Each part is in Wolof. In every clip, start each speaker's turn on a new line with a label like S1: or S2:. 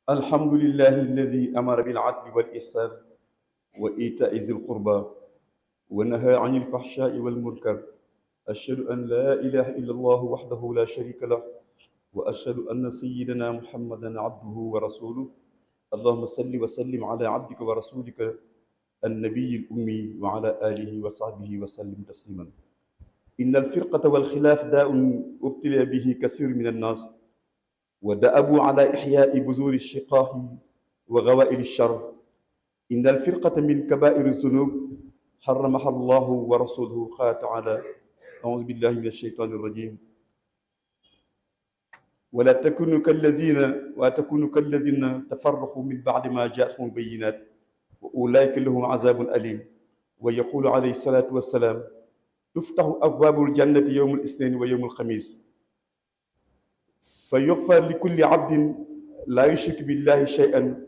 S1: الحمد لله الذي أمر بالعدل والإحسان وإيتاء ذي القربى ونهى عن الفحشاء والمنكر. أشهد أن لا إله إلا الله وحده لا شريك له، وأشهد أن سيدنا محمدا عبده ورسوله. اللهم صل وسلم على عبدك ورسولك النبي الأمي وعلى آله وصحبه وسلم تسليما. إن الفرقة والخلاف داء ابتلي به كثير من الناس، ودأبوا على إحياء بذور الشقاق وغوائل الشر. إن الفرقة من كبائر الذنوب حرمها الله ورسوله. قال تعالى: أعوذ بالله من الشيطان الرجيم: ولا تكونوا كالذين تفرقوا من بعد ما جاءتهم البينات وأولئك لهم عذاب أليم. ويقول عليه الصلاة والسلام: تفتح أبواب الجنة يوم الاثنين ويوم الخميس، فيغفر لكل عبد لا يشرك بالله شيئا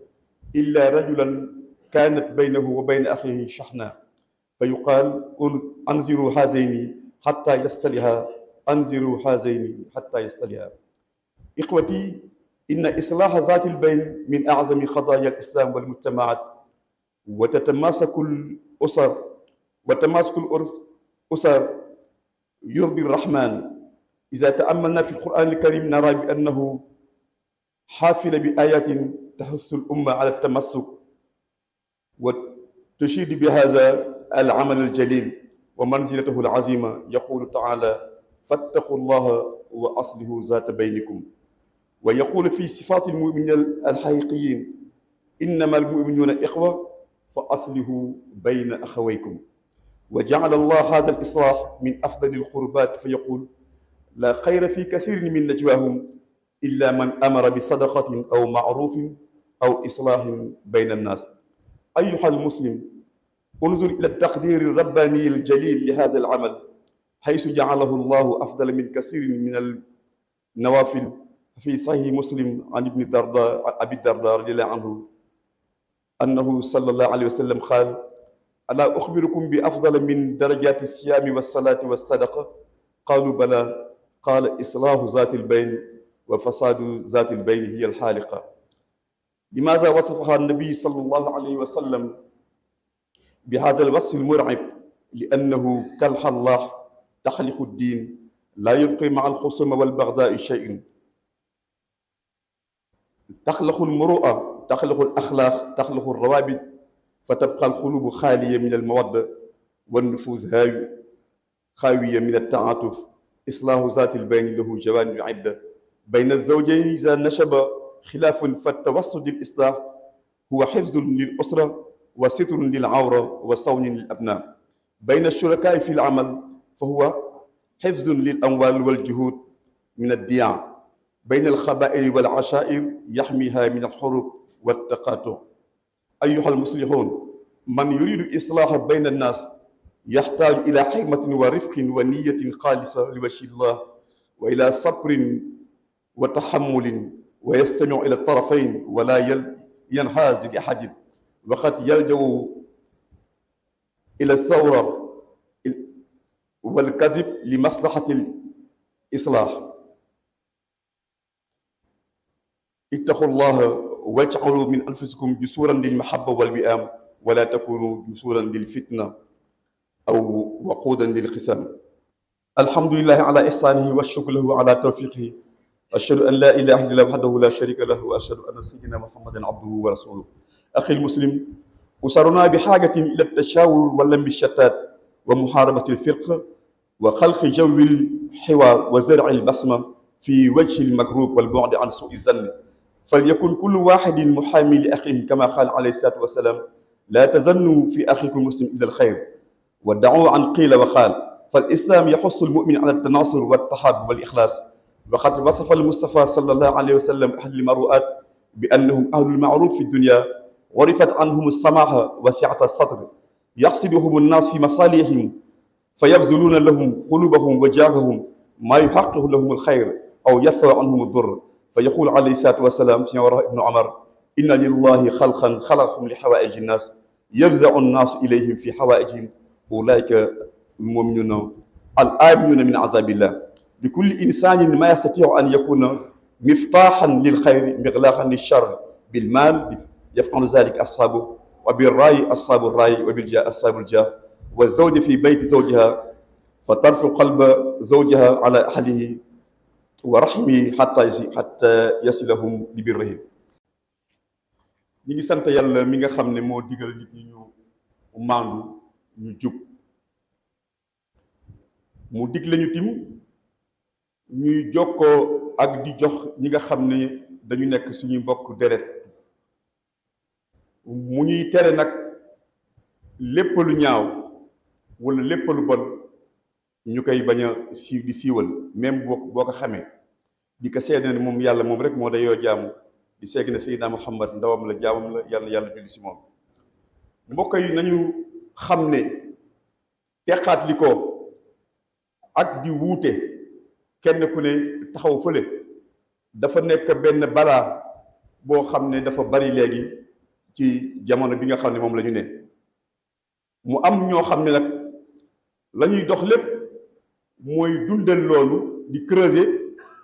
S1: إلا رجلا كانت بينه وبين أخيه شحناء، فيقال: أنزلوا هذين حتى يصطلحا، أنزلوا هذين حتى يصطلحا. إخوتي، إن إصلاح ذات البين من أعظم قضايا الإسلام والمجتمعات، وتتماسك الأسر يرضي الرحمن. إذا تأملنا في القرآن الكريم نرى بأنه حافل بآيات تحث الأمة على التمسك وتشيد بهذا العمل الجليل ومنزلته العظيمة. يقول تعالى: فاتقوا الله وأصلحوا ذات بينكم. ويقول في صفات المؤمنين الحقيقيين: إنما المؤمنون إخوة فأصلحوا بين أخويكم. وجعل الله هذا الإصلاح من أفضل القربات، فيقول: لا خير في كثير من نجواهم إلا من أمر بصدقة أو معروف أو إصلاح بين الناس. أيها المسلم، انظر إلى التقدير الرباني الجليل لهذا العمل، حيث جعله الله أفضل من كثير من النوافل. في صحيح مسلم عن أبي الدرداء رضي الله عنه أنه صلى الله عليه وسلم قال: ألا أخبركم بأفضل من درجات الصيام والصلاة والصدقة؟ قالوا: بلى. قال: إصلاح ذات البين، وفساد ذات البين هي الحالقة. لماذا وصفها النبي صلى الله عليه وسلم بهذا الوصف المرعب؟ لأنه كالحلاق تخلق الدين، لا يبقي مع الخصوم والبغضاء شيء. تخلق المروءة، تخلق الأخلاق، تخلق الروابط، فتبقى القلوب خالية من المودة والنفوس خاوية من التعاطف. إصلاح ذات البين له جوانب عدة. بين الزوجين إذا نشب خلاف فالتوسط الإصلاح هو حفظ للأسرة وستر للعورة وصون للأبناء. بين الشركاء في العمل فهو حفظ للأموال والجهود من الضياع. بين الخبائل والعشائر يحميها من الحروب والتقاطع. أيها المصلحون، من يريد إصلاح بين الناس يحتاج إلى حكمة ورفق ونية خالصة لوجه الله، وإلى صبر وتحمل، ويستمع إلى الطرفين ولا ينحاز لأحد، وقد يلجأ إلى الثورة والكذب لمصلحة الإصلاح. اتقوا الله واجعلوا من أنفسكم جسورا للمحبة والوئام، ولا تكونوا جسورا للفتنة أو وقودا للخصام. الحمد لله على إحسانه والشكر له على توفيقه. أشهد أن لا إله إلا الله وحده لا شريك له، وأشهد أن سيدنا محمدا عبده ورسوله. أخي المسلم، أسرنا بحاجة إلى التشاور واللم الشتات ومحاربة الفرق وخلق جو الحوار وزرع البسمة في وجه المكروب والبعد عن سوء الظن. فليكن كل واحد محامي لأخيه، كما قال عليه الصلاة والسلام: لا تظنوا في أخيكم المسلم إلا الخير، ودعوا عن قيل وقال. فالإسلام يحث المؤمن على التناصر والتحاب والإخلاص. وقد وصف المصطفى صلى الله عليه وسلم أهل المروءات بأنهم أهل المعروف في الدنيا، عرفت عنهم السماحة وسعة الصدر، يقصدهم الناس في مصالحهم فيبذلون لهم قلوبهم وجاههم ما يحقق لهم الخير أو يدفع عنهم الضر. فيقول عليه الصلاة والسلام في وراء ابن عمر: إن لله خلقا خلقهم لحوائج الناس، يفزع الناس إليهم في حوائجهم، أولئك المؤمنون الآمنون من عذاب الله. لكل إنسان ما يستطيع أن يكون مفتاحا للخير مغلاقا للشر بالمال يفعل ذلك أصحابه، وبالرأي أصحاب الرأي، وبالجاه أصحاب الجاه. والزوج في بيت زوجها فترفع قلب زوجها على أهله ورحمه حتى يصلهم ببرهم. ñi ngi sant yàlla mi nga xam ne moo digal nit ñi ñu maandu ñu jub, mu digle ñu tim ñuy jokkoo ak di jox ñi nga xam ne dañu nekk suñuy mbokk deret, mu ñuy tere nag lépp lu ñaaw wala lépp lu bon ñu koy bañ a di siiwal, même boo ko xamee di ko seede ne moom yàlla moom rek moo dayoo jaamu, di seeg ne Seydina Muhammad ndawam la jaamam la, yàlla julli si moom. mbokk yi nañu xam ne teqaat li ko ak di wuute kenn ku ne taxaw fële dafa nekk benn balaa boo xam ne dafa bari léegi ci jamono bi nga xam ne moom la ñu ne. mu am ñoo xam ne nag la ñuy dox lépp mooy dundal loolu, di creuser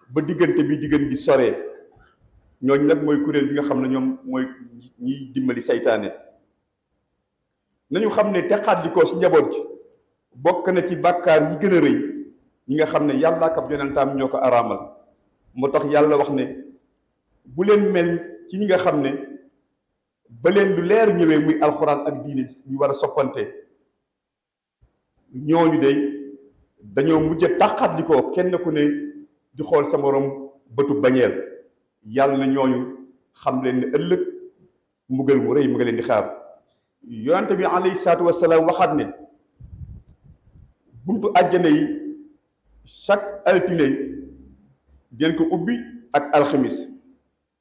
S1: ba diggante bi diggante di soree. ñooñu nag mooy kuréel bi nga xam ne ñoom mooy ñiy dimbali saytaane. nañu xam ne teqaat ko ci njaboot ji bokk na ci bàkkaar yi gën a rëy ñi nga xam ne yàlla ak ab yonentam ñoo ko araamal. moo tax yàlla wax ne bu leen mel ci ñi nga xam ne ba leen lu leer ñëwee muy alxuraan ak diine ñu war a soppante, ñooñu de dañoo mujj a tàqaat ko kenn ku ne di xool sa morom bëtu bañeel. yàlla na ñooñu xam leen ne ëllëg mbugal mu rëy mu nga leen di xaar. yonente bi alayhi salaatu wasalaam waxaat ne buntu àjjana yi chaque altine den ko ubbi ak alxamis,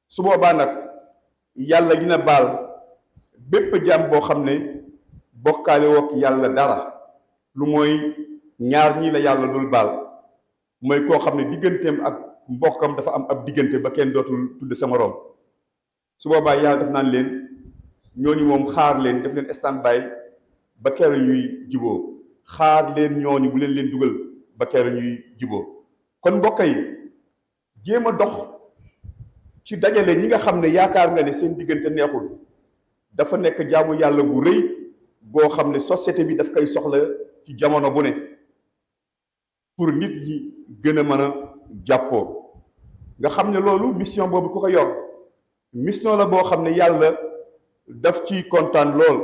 S1: su boobaa nag yàlla dina baal bépp jaam boo xam ne bokkaale wook yàlla dara, lu mooy ñaar ñii la yàlla dul baal. mooy koo xam ne digganteem ak mbokkam dafa am ab diggante ba kenn dootul tudd sa moroom, su boobaa yàlla def naan leen ñooñu moom xaar leen, def leen stand by ba keroog ñuy juboo, xaar leen ñooñu bu leen dugal ba keroog ñuy juboo. kon mbokk yi jéem a dox ci dajale ñi nga xam ne yaakaar nga ne seen diggante neexul dafa nekk jaamu yàlla bu rëy boo xam ne société bi daf koy soxla ci jamono bu ne pour nit ñi gën a mën a jàppoo. nga xam ne loolu mission boobu ku ko yor mission la boo xam ne yàlla daf ci kontaan lool.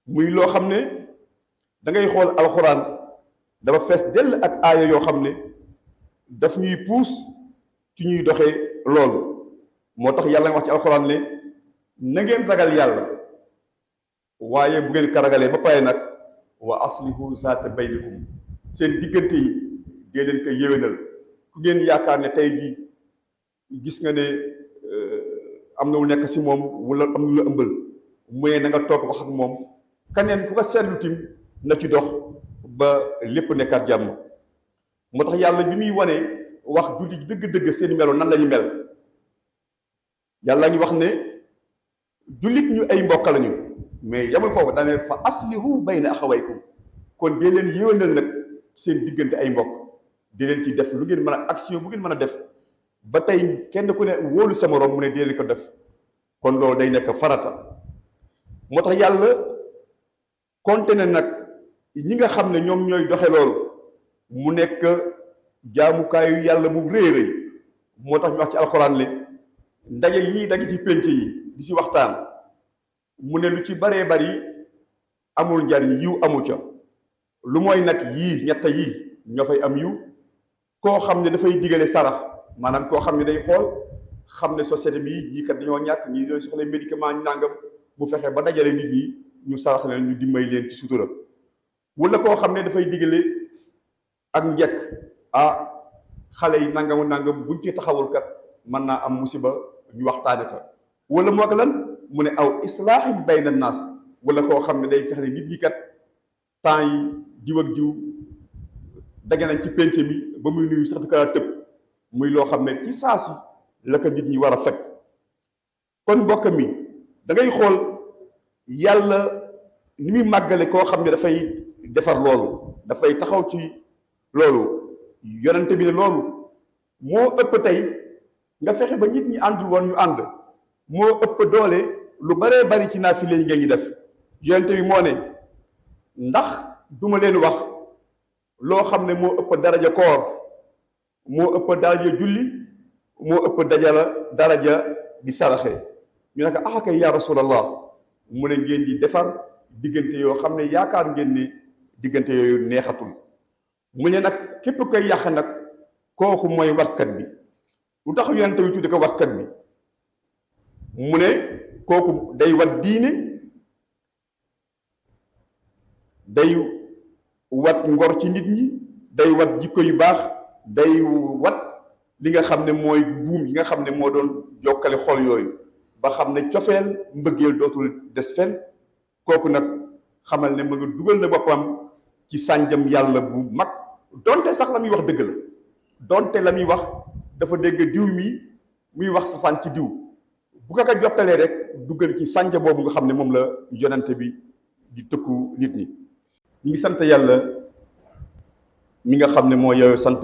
S1: muy loo xam ne da ngay xool alxuraan dafa fees dell ak aaya yoo xam ne daf ñuy puus ci ñuy doxee loolu. moo tax yàlla nga wax ci alxuraan ne na ngeen ragal yàlla, waaye bu ngeen ko ragalee ba pare nag wa aslihu zaata baynikum, seen diggante yi dee leen ko yéwénal. ku ngeen yaakaar ne tey jii gis nga ne am na lu nekk si moom wala am na lu la ëmbal, mooy na nga toog wax ak moom. kaneen ku ko seetlu tim na ci dox ba lépp nekkaat jàmm. moo tax yàlla bi muy wane wax julli dëgg-dëgg seen melo nan la ñu mel, yàlla ngi wax ne jullit ñu ay mbokk lañu, mais yamul foofu daane fa aslihu bayna axawaykum. kon dee leen yéwénal nag seen diggante ay mbokk, di leen ci def lu ngeen mën a action bu ngeen mën a def ba tey kenn ku ne wóolu sa morom mu ne dee leen ko def. kon loolu day nekk farata. moo tax yàlla konte ne nag ñi nga xam ne ñoom ñooy doxe loolu mu nekk jaamukaayu yàlla bu rëy rëy. moo tax ñu wax ci alxuraan ne ndaje yi ñuy daje ci pénc yi di si waxtaan mu ne lu ci baree bari amul njariñ, yiw amu ca, lu mooy nag yii ñett yii ñoo fay am yiw. koo xam ne dafay digale sarax, maanaam koo xam ne day xool xam ne société bi ñii kat dañoo ñàkk, ñii doon soxla médicament ñu nàngam, bu fexe ba dajale nit ñi ñu sarax leen, ñu dimbali leen ci sutura. wala koo xam ne dafay digale ak njëkk, xale yi nangamu nangam buñ ci taxawul kat mën naa am musiba, ñu waxtaane ko. wala moo ko lan mu ne aw islaahin bayna naas, wala koo xam ne day fexe ne nit ñi kat temps yi diw ak diw dagge nañ ci pénc mi ba muy nuyu sax di ko tëb, muy loo xam ne ci saa si la ko nit ñi war a fekk. kon mbokk mi da ngay xool yàlla ni muy màggale koo xam ne dafay defar loolu, dafay taxaw ci loolu. yonente bi ne loolu moo ëpp tey nga fexe ba nit ñi àndul woon ñu ànd, moo ëpp doole lu baree bari ci naafile yi ngeen ngi def. yonent bi moo ne ndax duma leen wax loo xam ne moo ëpp daraja koor, moo ëpp daraja julli, moo ëpp daraja di saraxe. ñu ne ko ah kay yaa rasulallah, mu ne ngeen di defar diggante yoo xam ne yaakaar ngeen ne diggante yooyu neexatul. mu ne nag képp koy yàq nag kooku mooy watkat bi. lu tax yonent bi tudde ko watkat bi? mu ne kooku day wat diine, day wat ngor ci nit ñi, day wat jikko yu baax, day wat li nga xam ne mooy buum yi nga xam ne moo doon jokkale xol yooyu ba xam ne cofeel mbëggeel dootul des fenn. kooku nag xamal ne ma nga dugal na boppam ci sànjam yàlla bu mag, donte sax la muy wax dëgg la, donte la muy wax dafa dégg diw mi muy wax safaan ci diw, bu ko jottalee rek duggal ci sànja boobu nga xam ne moom la yonante bi di tëkku nit ñi. ñu ngi sant yàlla mi nga xam ne moo yeyoo sant,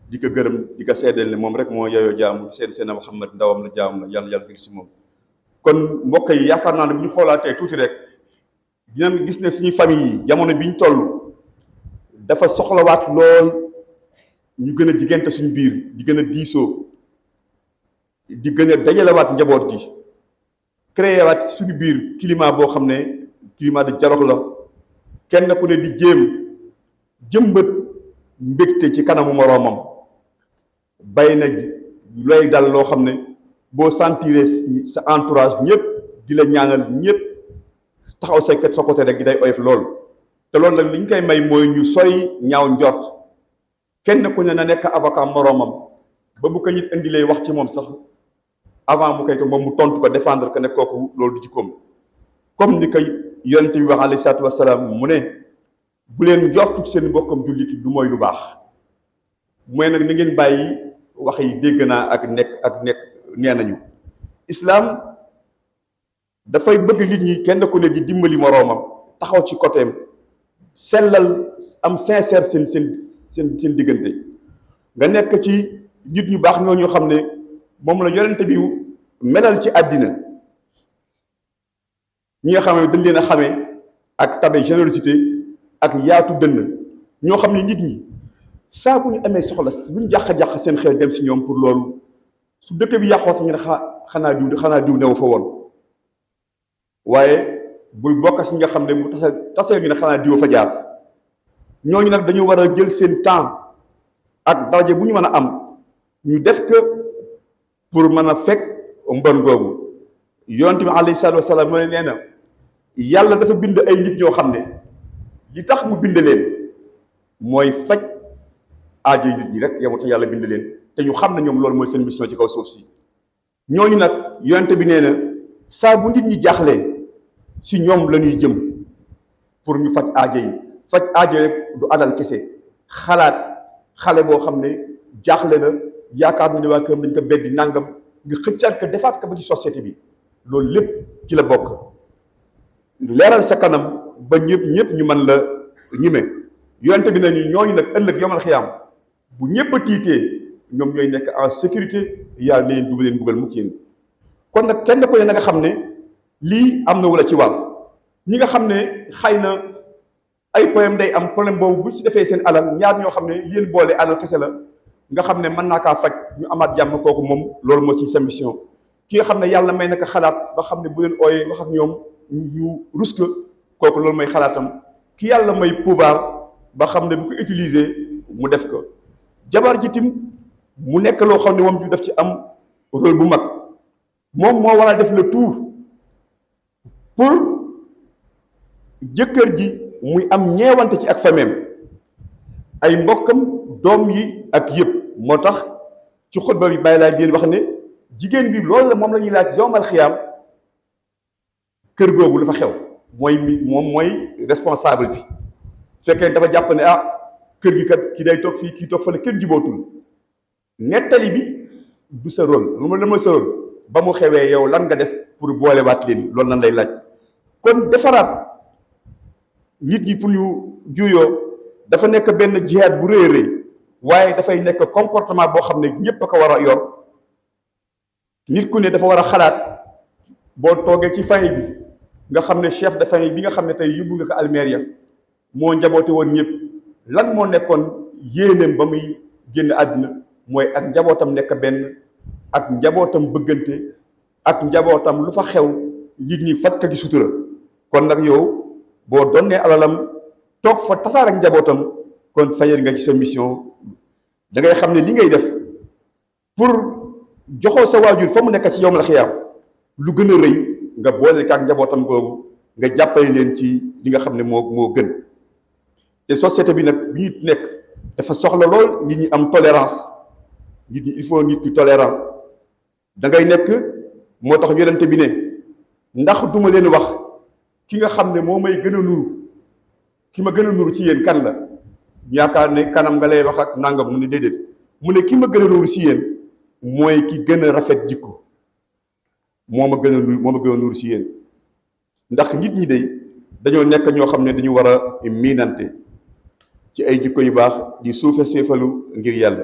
S1: di ko gërëm, di ko seedeel ne moom rek moo yeyoo jaamu, seede seena Muhammad ndawam la jaam la, yàlla gën si moom. kon mbokk yi yaakaar naa ne bu ñu xoolaatee tuuti rek dinañ gis ne suñuy famille yi jamono bi ñu toll dafa soxlawaat lool ñu gën a jigéente suñu biir, di gën a diisoo, di gën a dajalewaat njaboot gi, créé waat suñu biir climat boo xam ne climat de dialogue la. kenn ku ne di jéem jëmbët mbégte ci kanamu moroomam, bay na looy dal loo xam ne boo sentiree sa entourage ñëpp di la ñaanal, ñëpp taxaw sa côté rek day oyof lool. te loolu nag li ñu koy may mooy ñu sori ñaaw njort. kenn ku ne na nekk avocat moroomam ba bu ko nit indilee wax ci moom sax avant mu koy ko moom mu tontu ko défendre que ne kooku loolu du jikkoom. comme ni koy yonent bi wax alayhi salaatu wasalaam, mu ne bu leen njortu ci seen mbokkam jullit du mooy lu baax. mooy nag ni ngeen bàyyi wax yi dégg naa ak nekk nee nañu. islaam dafay bëgg nit ñi kenn ku ne di dimbali moroomam, taxaw ci côtéem, sellal am sincère seen diggante. nga nekk ci nit ñu baax ñoo xam ne moom la yonent bi melal ci àddina. ñi nga xam ne dañ leen a xamee ak tabe, générosité ak yaatu dënn, ñoo xam ne nit ñi saa bu ñu amee soxla buñ jàq seen xel dem si ñoom pour loolu. su dëkk bi yàqoo sax ñu ne xanaa diw newu fa woon, waaye bul bokk si nga xam ne bu tasee ñu ne xanaa diw fa jaar. ñooñu nag dañu war a jël seen temps ak daraja bu ñu mën a am ñu def ko pour mën a fekk mbon googu. yonent bi alayhi salaatu wasalaam mooy nee na yàlla dafa bind ay nit ñoo xam ne li tax mu bind leen mooy faj aajo nit ñi rek yow te yàlla bind leen, te ñu xam ne ñoom loolu mooy seen mission ci kaw suuf si. ñooñu nag yonent bi nee na saa bu nit ñi jaaxlee si ñoom la ñuy jëm pour ñu faj aajo yi. faj aajo rek du alal kese, xalaat xale boo xam ne jaaxle na, yaakaar na ne waa këram dañ ko beddi nangam, nga xëccaat ko defaat ko ba ci société bi. loolu lépp ci la bokk. leeral sa kanam ba ñëpp ñu mën la ñime. yonent bi nañu ñooñu nag ëllëg yomal xiyaam bu ñëpp a tiitee ñoom ñooy nekk en sécurité, yàlla leen du leen buggal mukk yéen. kon nag kenn ko ne na nga xam ne lii am na wala ci wàll. ñi nga xam ne xëy na ay problème day am, problème boobu bu ci defee seen alal, ñaar ñoo xam ne leen boole alal kese la, nga xam ne mën naa kaa faj ñu amaat jàmm, kooku moom loolu moo ci sa mission. ki nga xam ne yàlla may naka xalaat ba xam ne bu leen ooyee wax ak ñoom ñu rus ko, kooku loolu mooy xalaatam. ki yàlla may pouvoir ba xam ne bu ko utiliser mu def ko. jabar ji tim mu nekk loo xam ne moom ñu def ci am rôle bu mag. moom moo war a def le tout pour jëkkër ji muy am ñeewante ci ak fameem, ay mbokkam, doom yi ak yëpp. moo tax ci xutba bi bàyyi laa génn wax ne jigéen bi loolu la moom la ñuy laaj yowmal xiyaam, kër googu lu fa xew moom mooy responsable bi. fekkee dafa jàpp ne kër gi kat ki day toog fii kii toog fële kenn jubootul, nettali bi du sa rôle. lu ma sa rôle ba mu xewee yow lan nga def pour boolewaat leen, loolu nan lay laaj. kon defaraat nit ñi pour ñu juyoo dafa nekk benn jihaad bu rëy rëy, waaye dafay nekk comportement boo xam ne ñëpp a ko war a yor nit ku ne dafa war a xalaat boo toogee ci famille bi nga xam ne chef de famille bi nga xam ne tey yóbbu nga ko Almeria moo njaboote woon ñëpp lan moo nekkoon yéeneem ba muy génn àddina mooy ak njabootam nekk benn ak njabootam bëggante ak njabootam lu fa xew nit ñi faj ka gi sutura kon nag yow boo donnee alalam toog fa tasaar ak njabootam kon fayal nga ci sa mission da ngay xam ne li ngay def pour joxoo sa waajur fa mu nekk ci yowmal xiyaam lu gën a rëy nga boole ak njabootam googu nga jàppale leen ci li nga xam ne moo gën te société bi nag bi ñu nekk dafa soxla lool nit ñi am tolérance nit ñi il faut nit ñi tolérant da ngay nekk moo tax yonente bi ne ndax duma leen wax ki nga xam ne moo may gën a nuru ki ma gën a nuru ci yéen kan la yaakaar ne kanam nga lay wax ak nangam mu ne déedéet mu ne ki ma gën a nuru ci yéen mooy ki gën a rafet jikko moo ma gën a nuru ci yéen ndax nit ñi de dañoo nekk ñoo xam ne dañu war a miinante ci ay jikko yu baax di suufe seefalu ngir yàlla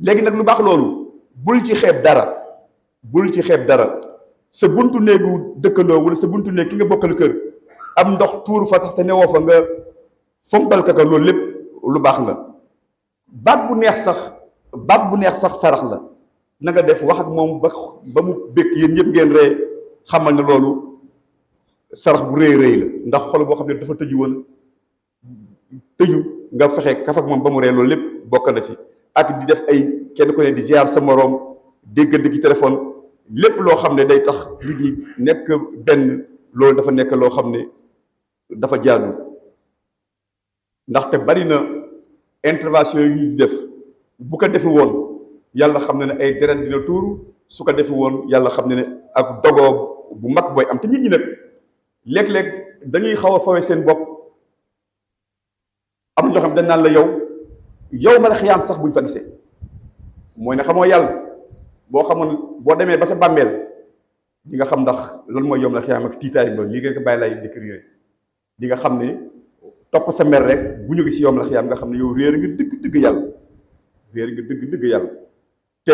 S1: léegi nag lu baax loolu bul ci xeeb dara sa buntu néegu dëkkandoo wala sa buntu néeg ki nga bokkal kër am ndox tuuru fa sax te newoo fa nga fompal ka loolu lépp lu baax la baat bu neex sax sarax la na nga def wax ak moom ba mu békk yéen ñëpp ngeen ree xamal ne loolu sarax bu rëy la ndax xol boo xam ne dafa tëju nga fexe kaf ak moom ba mu ree loolu lépp bokk na ci ak di def ay kenn ku ne di ziar sa moroom déggante ci téléphone lépp loo xam ne day tax nit ñi nekk benn loolu dafa nekk loo xam ne dafa jaadu ndaxte bari na intervention yi ñuy def bu ko defi woon yàlla xam ne ne ay deret dina tuuru su ko defi woon yàlla xam ne ne ak dogoo bu mag booy am te nit ñi nag léeg-léeg dañuy xaw a fawe seen bopp am ñoo xam dañ naan la yow ma la xiyaam sax buñ fa gisee mooy ne xamoo yàlla boo xamoon boo demee ba sa bàmmeel di nga xam ndax lan mooy yom la xiyaam ak tiitaay ba lii ngeen ko bàyyi lay décrire di nga xam ne topp sa mer rek bu ñu gis yom la xiyaam nga xam ne yow réer nga dëgg yàlla te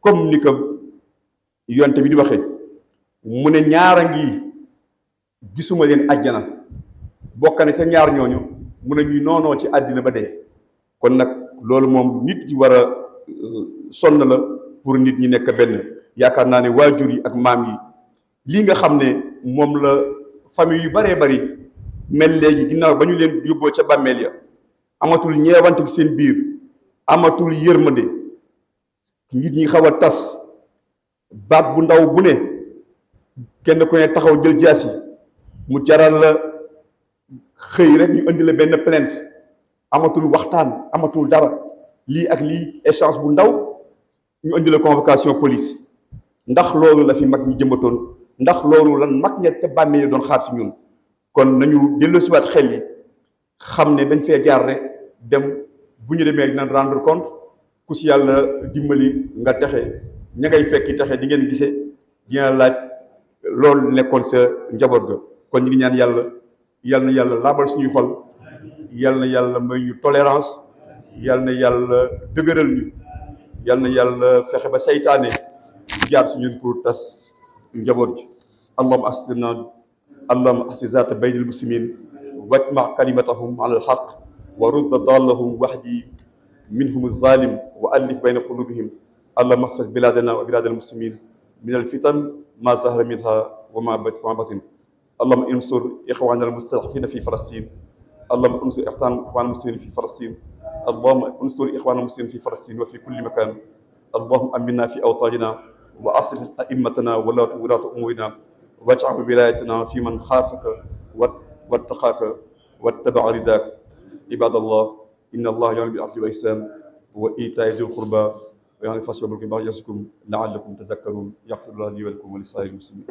S1: comme ni ko yonte bi di waxee mu ne ñaara ngi gisuma leen àjjana bokk na ca ñaar ñooñu mu ne ñuy noonoo ci àddina ba dee kon nag loolu moom nit ñi war a sonn la pour nit ñi nekk benn yaakaar naa ne waajur yi ak maam yi lii nga xam ne moom la famille yu baree bari mel léegi ginnaaw ba ñu leen yóbboo ca bàmmeel ya amatul ñeewante ci seen biir amatul yërmande nit ñi xaw a tas baat bu ndaw bu ne kenn ku ne taxaw jël jaas yi mu jaral la xëy rek ñu indi la benn plainte amatul waxtaan amatul dara lii ak lii échange bu ndaw ñu indi la convocation police ndax loolu la fi mag ñi jëmbatoon ndax loolu lan mag ña sa bàmmee doon xaar si ñun kon nañu delloosiwaat xel yi xam ne dañ fee jaar rek dem bu ñu demee dinañ rendre compte ku si yàlla dimbali nga texe ña ngay fekki texe di ngeen gisee dina laaj loolu nekkoon sa njaboot ga kon ñu ngi ñaan yal na yàlla laabal suñuy xol yal na yàlla may ñu tolérance yal na yàlla dëgëral ñu yal na yàlla fexe ba saytaane jaar si ñun pour tas njaboot gi allahumma asli zaata bayni almuslimin wajma kalimatahum ala alxaq wa rudda dallahum wahdi minhum alzalim wa allif bayna qulubihim allahumma ahfaz biladana wa bilad almuslimin min alfitan ma zahara minha wa ma batin اللهم انصر إخواننا المستضعفين في فلسطين اللهم انصر إخواننا المسلمين في فلسطين اللهم انصر إخواننا المسلمين في فلسطين وفي كل مكان اللهم أمنا في أوطاننا وأصلح أئمتنا ولاة أمورنا واجعل ولايتنا في من خافك واتقاك واتبع رضاك عباد الله إن الله يأمر بالعدل والإحسان وإيتاء ذي القربى وينهى عن الفحشاء والمنكر والبغي يعظكم لعلكم تذكرون يغفر الله لي ولكم ولسائر المسلمين